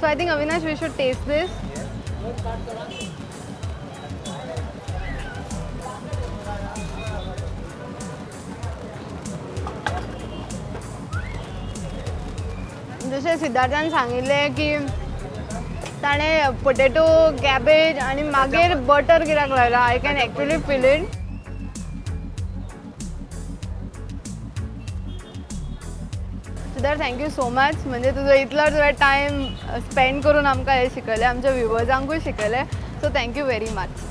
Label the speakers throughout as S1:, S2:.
S1: So I think Avinash we should taste this. जशें सिद्धार्थान सांगिल्लें की ताणें पोटेटो, कॅबेज आनी मागीर बटर कित्याक लायला. I can actually feel it. Siddharth, thank you so much. म्हणजे तुजो इतलो तुवें टायम स्पेंड करून आमकां हें शिकयलें, आमच्या व्युवर्सांकूय शिकयलें. So thank you very much.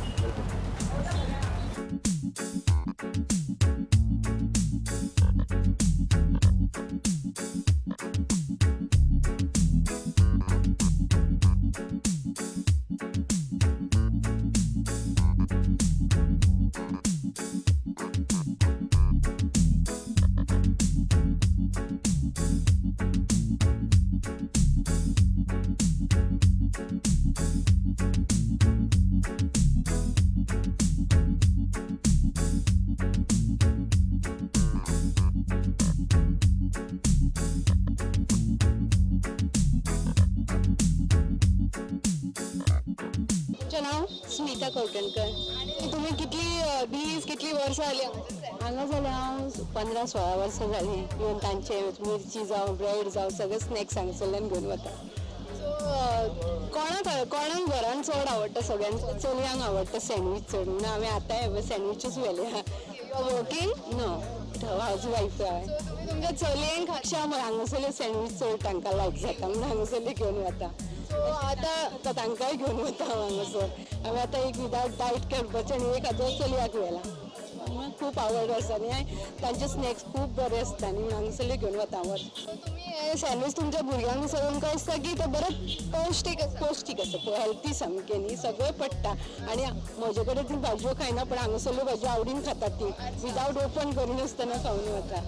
S2: तुमचें नांव?
S3: स्मिता कवठणकर.
S2: आनी तुमी कितली दीस, कितली वर्सां जाली हांगासर?
S3: हांगा जालें हांव 15-16 वर्सां जालीं इवन तांचे मिरची जावं ब्रेड जावं सगळे स्नॅक्स हांगासरल्यान घेवन वता.
S2: सो कोणाक कोणाक घरान चड आवडटा सगळ्यांक?
S3: चलयांक आवडटा सँडवीच चड, म्हणून हांवें आतांय सँडविचूच व्हेल्या.
S2: You are working?
S3: No, house wife हांवें.
S2: सो तुमी तुमच्या चलयांक
S3: अशें हांगासरले सँडवीच चड तांकां लायक जाता म्हणून हांगासरले घेवन वता.
S2: सो आतां
S3: आतां तांकांय घेवन वता हांव हांगासर. हांवें आतां एक विदावट डायट करपाचें आनी एक आतां चलयाक व्हेलां. म्हाका खूब आवड आसा आनी तांचे स्नॅक्स खूब बरे आसता आनी हांगासरले घेवन वता हांव.
S2: सो तुमी हे सँडवीच तुमच्या भुरग्यांक सगळ्यांक दिसता की ते बरें पौश्टीक आसा?
S3: पौश्टीक आसा, हेल्थी सामकें न्ही, सगळें पडटा. आनी म्हजे कडेन ती भाजयो खायना, पण हांगासरल्यो भाजयो आवडीन खातात ती, विदावट ओपन करिनासतना खावन वता.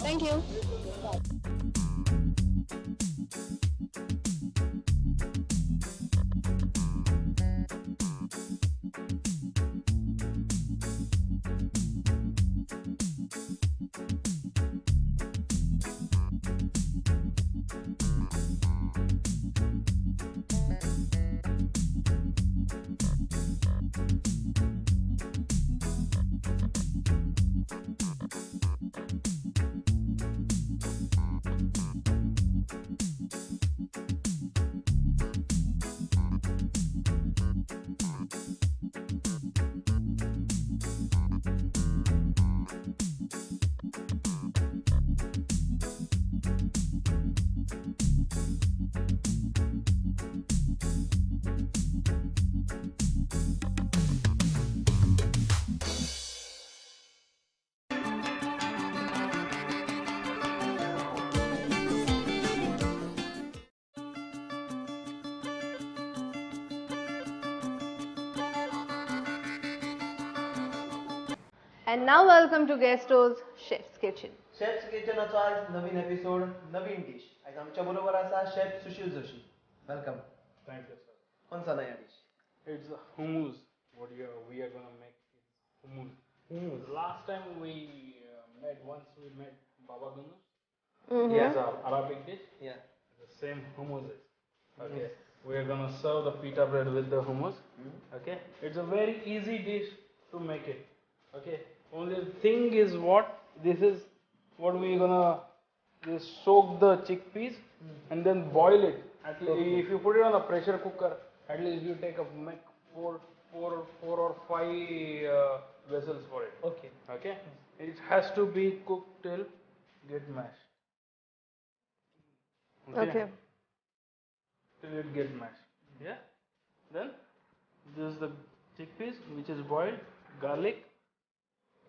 S2: Thank you. And now welcome to Guesto's Chef's Kitchen.
S4: Chefs किचनाचो आज नवीन एपिसोड, नवीन डिश. आयज आमच्या बरोबर आसा chef Sushil Joshi. Welcome.
S5: Thank you, sir.
S4: कोण सा नया dish?
S5: It's hummus. What you are, we are gonna make is hummus.
S4: Hummus.
S5: Last time we made, once we made baba ganoush.
S4: Yeah.
S5: It's an Arabic dish.
S4: Yeah.
S5: The same hummus is. Okay. We are gonna serve the pita bread with the hummus. Okay. It's a very easy dish to make it. Okay. Only thing is what this is what we gonna just soak the chickpeas and then boil it. At least if you put it on a pressure cooker, at least you take a make four or five vessels for it.
S4: Okay.
S5: Okay. It has to be cooked till get mashed.
S1: Okay.
S5: Till it get mashed. Yeah. Then this is the chickpeas which is boiled, garlic,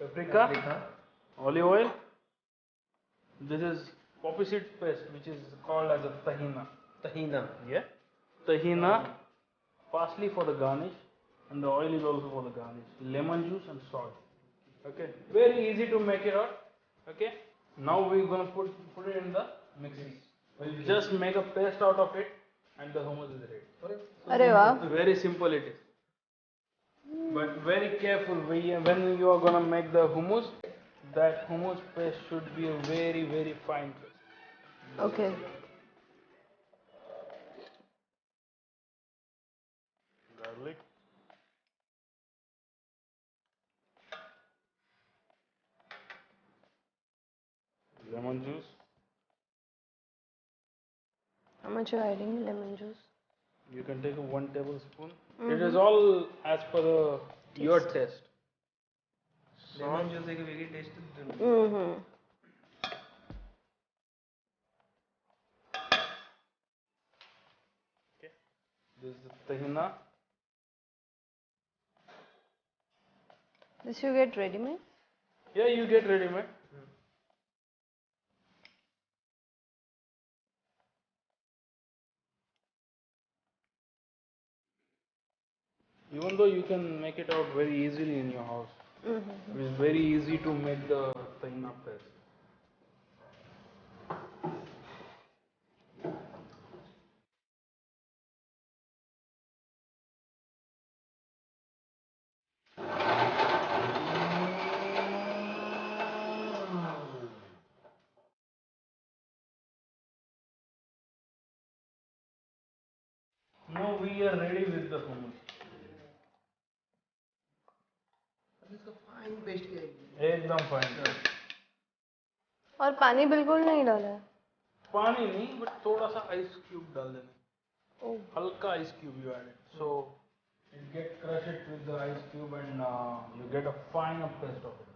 S5: paprika, olive oil. This is poppy seed paste which is called as a tahina.
S4: Tahina.
S5: Yeah. Tahina, parsley for the garnish, and the oil is also for the garnish. Lemon juice and salt. Okay. Very easy to make it out. Okay. Now we're gonna put it in the mixie. We'll just make a paste out of it, and the hummus is ready.
S1: अरे वा.
S5: Very simple it is. But very careful when you are gonna make the hummus, that hummus paste should be a very very fine paste.
S1: Okay.
S2: much you are adding lemon juice?
S5: You can take 1 tablespoon. It is all as per the your taste.
S4: Lemon juice एक वेगळी taste दिवन.
S5: Okay. This is tahina.
S1: This you get ready made?
S5: Yeah, you get ready made. Even though you can make it out very easily in your house. It's very easy to make the tahina paste. Now we are ready with the hummus.
S4: इसका fine paste किया है।
S5: एकदम fine.
S2: और पानी बिल्कुल नहीं डाला है।
S5: पानी नहीं, but थोड़ा सा ice cube डाल देना। हल्का ice cube you add it, so it get crush it with the ice cube and you get a fine paste of it.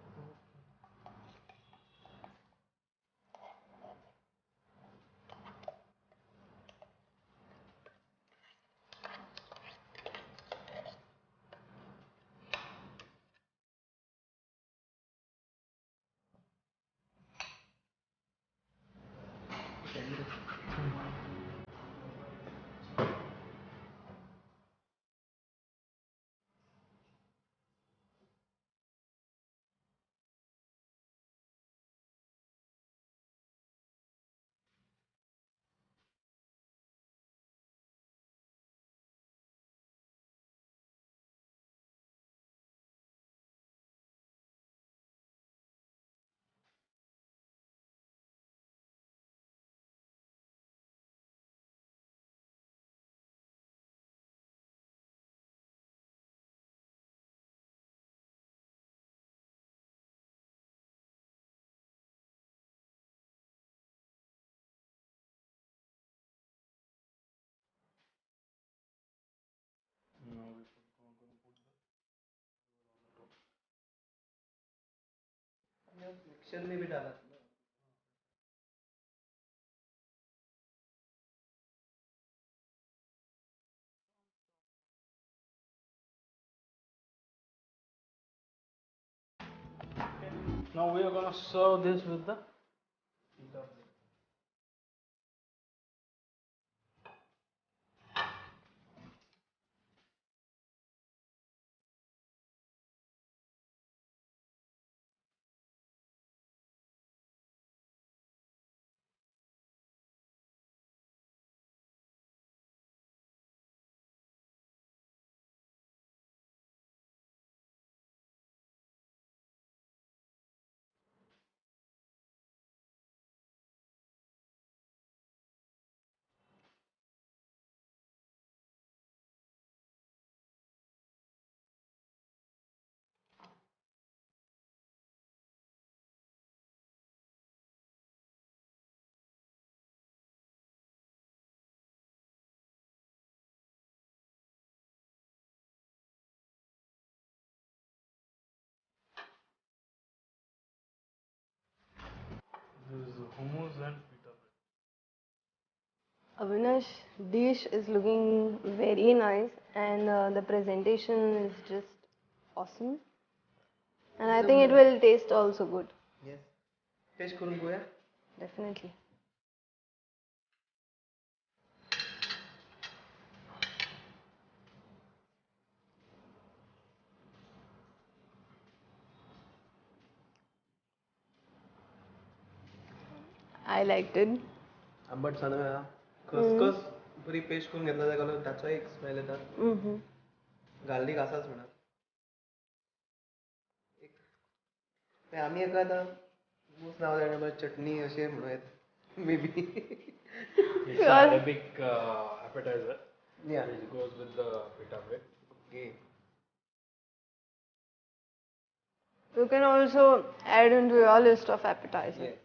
S5: Now we put, gonna put the
S4: mixture में भी डाला था।
S5: Now we are gonna serve this with the pita bread. This is hummus and pita bread.
S2: Avinash, dish is looking very nice and the presentation is just awesome. And I think it will taste also good.
S4: Yes. Taste करून बघूया.
S2: Definitely. I liked it.
S4: आंबट सांडव्या खसखस बरी paste करून घेतला जाल्यार ताचो एक स्मेल येता. गार्लीक आसाच म्हणा. एक आमी एका आतां मूस नांव जाणा चटणी अशें म्हणूं येता may be.
S5: It's an Arabic appetizer.
S4: Yeah.
S5: Which goes with the pita bread.
S4: Okay.
S1: You can also add into your list of appetizers.
S4: Yes.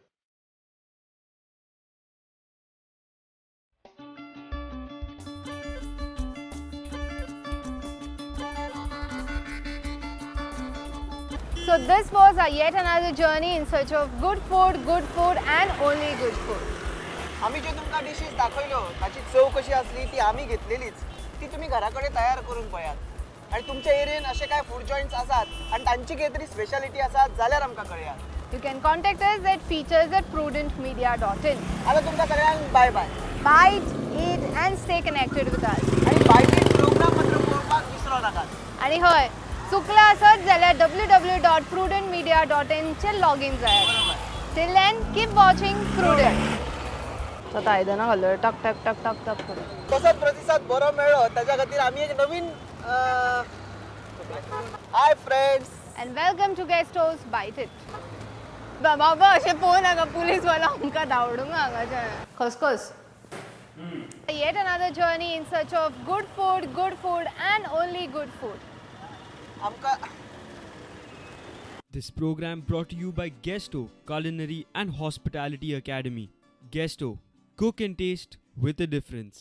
S1: So this was a yet another journey in search of good food, good food and only good food.
S6: आमी ज्यो तुमकां dishes दाखयल्यो ताची चव कशी आसली ती आमी घेतलेलीच, ती तुमी घरा कडेन तयार करून पळयात आनी तुमच्या एरियेन अशे कांय फूड जॉयंट्स आसात आनी तांची कितें तरी स्पेशालिटी आसात जाल्यार आमकां कळयात.
S1: You can contact us at features@prudentmedia.in.
S6: आतां तुमकां सगळ्यांक बाय बाय.
S1: Bite, eat and stay connected with us.
S6: आनी बायट it programme मात्र पळोवपाक विसरो नाकात.
S1: आनी हय, चुकला आसत जाल्यार www.prudentmedia.in चेर लॉगीन जायात. Till then, keep watching Prudent. आतां आयदनां घालून टक टक टक टक टक करून.
S6: तसोच प्रतिसाद बरो मेळ्ळो ताच्या खातीर आमी एक नवीन, hi friends
S1: And welcome to Guest House Bite It. बाबा अशें पळोवं नाका, पुलीस वालो आमकां धांवडूंक हांगाच्यान. खसखस. Yet another journey in search of good food, good food and only good food.
S6: आमकां
S7: This program brought to you by Guesto Culinary and Hospitality Academy. Guesto, cook and taste with a difference.